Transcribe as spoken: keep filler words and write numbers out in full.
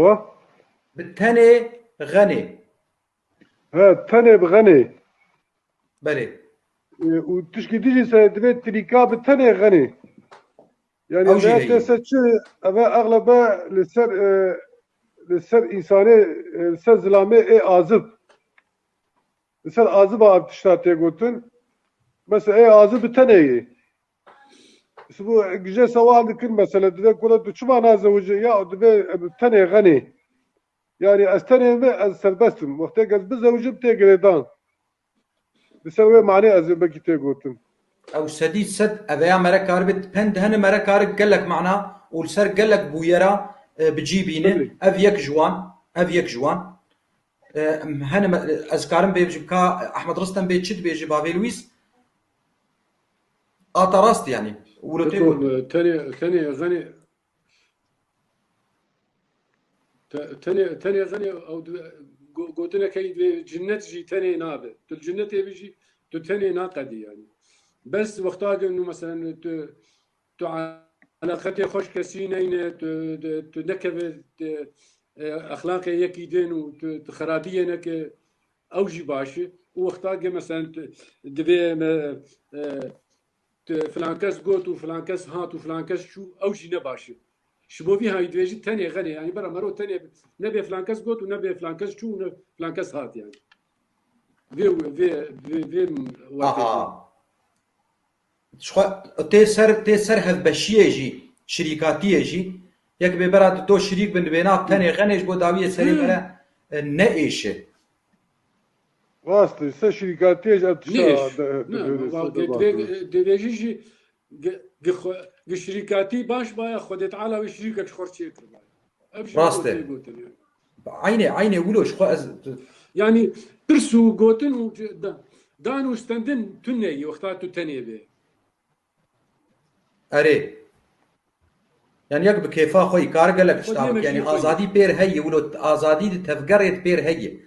Wa? Bi tenê xenê. He, tenê bi xenê. Belê. E, û tişkî dî jî se divê tirîka bi tenê xenê. Yani Ew jî ev heye. Tê se çi, eve eglebe li ser, e, li ser însanê, e, li ser zilamê ê azib. Li ser aziba ev tişta tê gotin. Mesela ê azib bi tenê yê. Sibu gije sewal dikin mesela, divê kula tu çima nazewicî ya, divê, e, bi tenê xenê. Yani ez tenê me, ez serbest im. Wextê ez bizewicim tê girêdan. Li ser wê manê ez ê belkî tê gotin. Ew sedî sed eveya mere karibe pend hene mere kari gelek mana û li ser gelek bûyera, e, bi cî bînin. Belê. Ev yek ji wan, ev yek ji wan. E, hene me, ez karim bêjim ka Ehmed Ristem bê çi dibêje bavê Lewîs? Ata rast yani. Wilo tê Eko, got. E, tenê, tenê, xenê, Te-, tenê, tenê, tenê, ew di-, go-, gotineke yî divê cinnet jî tenê nabe. Tu li cinnetê bî jî, tu tenê naqedî yani. Bes wexta ke nû, meselen, tu, tu eleqetê xweş kesî neyne, tu, tu, tu nekeve, tu, e, exlaqê yekî din û tu, tu xerabiyê neke, ew jî baş e. Û wexta ke, meselen, tu, divê me, e, tu filan kes got û filan kes hat û filan kes çû, ew jî ne baş e. Ji bo vî hayî divêjî tenê xenê, yani bera mero tenê nebê filan kes got û nebê filan kes çû û ne filan kes hat yani. Vê, vê, vê, vê wextê Aha. Ji xwe tê ser, tê ser hevbeşiyê jî, şirîkatiyê jî, yek bê bera tu to şirîk bin, dibê na tenê xenê ji bo dawiyê serê Hmm. bere, e, ne êşe. Rast e, se şirîkatiyê ji ev tişa Nêş. de-, Ne, de-, de-, va-, de-, de-, de-, de-, dibêjî jî gi, gi xwe, gi şirîkatî baş baya, Xwedê Teala wê şirîkek ji xwe çê kiribaya. Ev jî Rast e. Tê gotin ya. Eynê, eynê wilo ji xwe ez Yani, pirs û gotin û da-, dan û stendin tune ye, wexta tu tenê bê. Erê. Yani yek bi kêfa xwe yî kar gelek Xwe tişta diyeme bike. Yani jî xwe yî. Azadî pêr heye, wilo azadî di tevgerê di pêr heye.